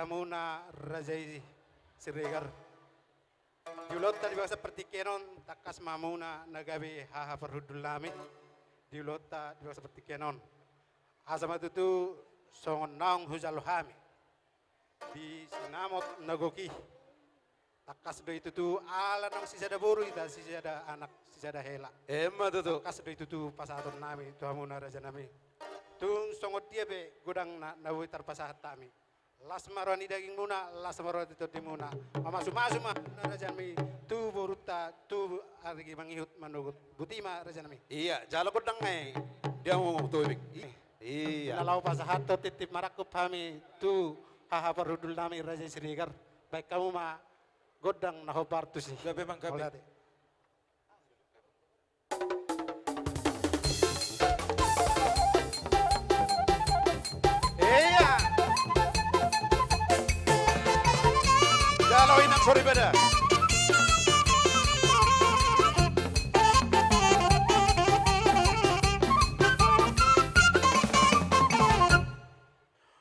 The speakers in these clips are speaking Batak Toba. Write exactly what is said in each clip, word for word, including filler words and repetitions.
Hamuna raja i Siregar. Di ulaonta di bagasan partingkian on, tangkas ma hamuna na gabe haha parhundul nami. Di ulaonta di bagasan partingkian on. Asa ma tutu songon naung hujalo hami di sinamot na gok i. Tangkas do i tutu ala naung sisada boru hita, sisada anak, sisada hela. Emma tutu. Tangkas do i tutu pasahaton nami tu hamuna raja nami. Tung songon dia pe godang na, na boi tarpasahat hami. Las ma roha ni dagingmuna, las ma roha ni tondimuna. Mamasumasu ma na raja nami tu borunta, tu ari mangihut manogot. Boti ma raja nami. Iya, jalo gondang nai di hamu Tobing. I-, iya. Na laho pasahathon titip marangkup hami tu haha parhundul nami raja i Siregar. Baen hamu ma gondang na hombar tusi. Gabe, manggabe. Mauliate. Iya. Jalo inang soripada.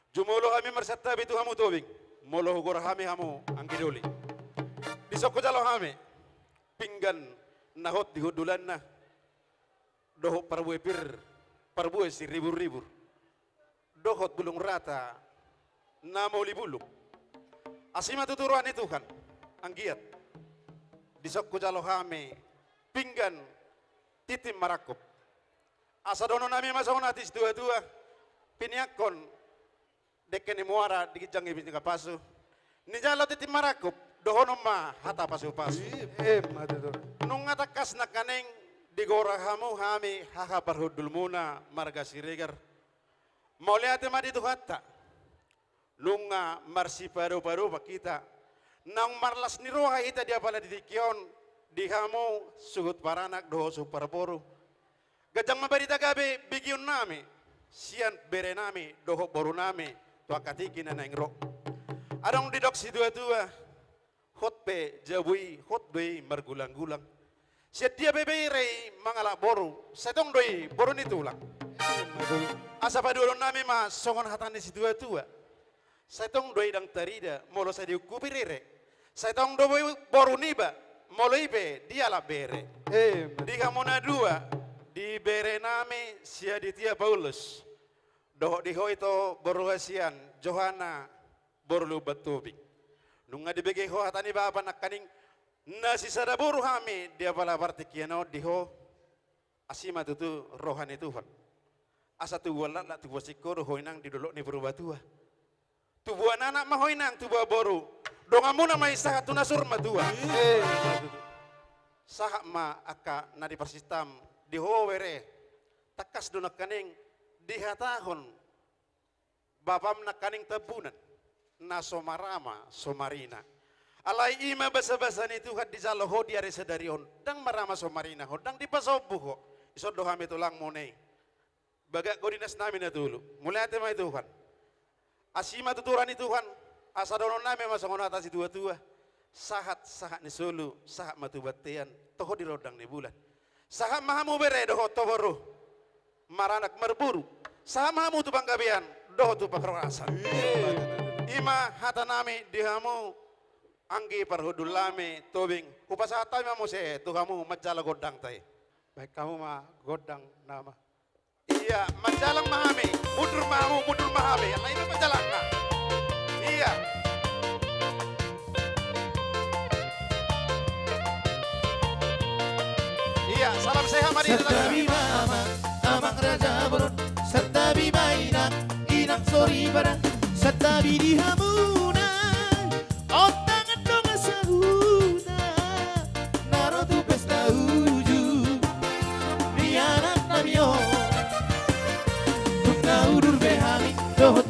Jumolo hami marsantabi tu hamu Tobing. Molo hugora hami hamu anggi doli. Dison hujalo hami pinggan na hot di hundulanna, dohot parbue pir, parbue siriburribur, dohot bulung rata na moli bulung. Asi ma tutu roha ni Tuhan, anggiat dison hujalo hami pinggan titip marangkup. Asa dohonon nami ma songon hata ni situatua, pinianghon dengke ni muara di ginjang ni ginjang pasu. Nijalo titip marangkup, dohonon ma hata pasupasu. Emma tutu. Nunga tangkas nangkaning digora hamu hami haha parhundulmuna marga Siregar. Mauliate ma di Tuhanta. Nunga marsipadopadopan hita. Naung marlas ni roha hita di apala di tingki on, di hamu suhut paranak dohot suhut parboru. Ganjang ma barita gabe begeonnami sian berenami dohot borunami tu angka tingki na naeng ro. Adong didok situatua, hot pe jabu i, hot do i margulanggulang. Sian dia pe bere i mangalap boru, sai tong do i boru ni tulang. Asa paduahononnami ma songon hata ni situatua. Sai tong do i ndang tarida molo sai diungkupi rere. Sai tong do i boru niba molo i pe dialap bere. Emma. Di hamu na dua, di berenami si Aditya Paulus dohot di ho ito boru hasian Johana boru Lumban Tobing. Nunga dibege ho hata ni bapa nangkaning na sisada boru hami di apala partingkian on di ho. Asi ma tutu roha ni Tuhan. Asa tubuan laklak tubuan singkoru ho inang di dolok ni Purbatua. Tubuan anak ma ho inang, tubuan boru. Donganmuna ma i sahat tu na saur matua. Emma tutu. Sahat ma angka na di parsistam di ho bere. Tangkas do nangkaning dihatahon bapam nangkaning Tambunan, na so marama so marina. Alai i ma basabasa ni Tuhan dijalo ho di ari sadari on, ndang marama so marina ho, ndang dipasombu ho. Dison do hami tulangmuna i. Bagak godinasnami na tolu. Mauliate ma di Tuhan. Asi ma tutu roha ni Tuhan. Asa dohononnami ma songon hata situatua. Sahat, sahat ni solu, sahat ma tu bontean, toho di rondang ni bulan. Sahat ma hamu bere dohot ho boru. Maranak marboru, sahat ma hamu tu panggabean dohot tu parhorasan. I ma hatanami di hamu anggi parhundulnami Tobing. Hupasahat hami ma muse tu hamu manjalo gondangta i. Baen hamu ma gondang nama. Iya, manjalang ma hami. Mundur ma hamu, mundur ma hami. Alai i ma manjalangna. Iya. Iya, salam sehat ma di hita. Santabi ma amang, amang raja bolon. Santabi ma inang, inang soripada. Santabi di hamuna. Ontangan dongan sahuta. Na ro tu pesta uju ni anaknami on. Dung na udur be hami dohot